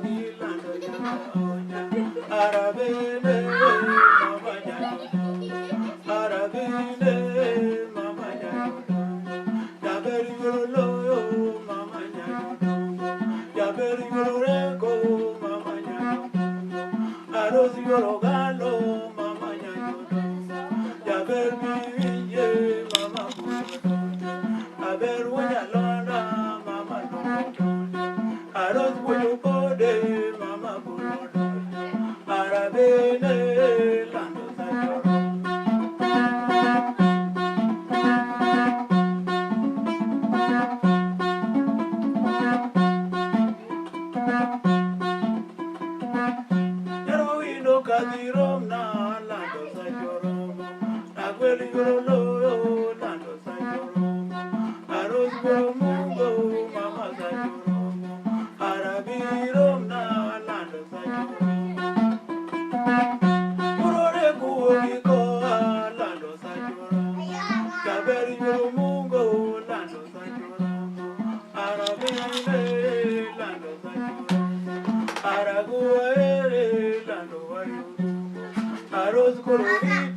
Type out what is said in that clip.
Gilando nyaka onya. Arabene mama nyayodo, arabene mama nyayodo. Jaber yuoro loyo mama nyayodo, jaber yuoro rego mama nyayodo. Aros yuoro galo mama nyayodo, jaber miwinje mama buyodo. Aber wunyalonda mama luodo, aros wuoyo kode mama buyodo. Arabene lando sachoro. Yarowino kadhirom na lando sachoromo. Agwel yuoro loyo lando sachoromo. Aros yuoro mungo mama sachoromo. Arabirom na lando sachoromo. Urore kuogi koa lando sachoromo. Jaber yuoro mungo lando sachoromo. Arabine lando sachoromo. Aragua ere lando wayurumo. Aros kororite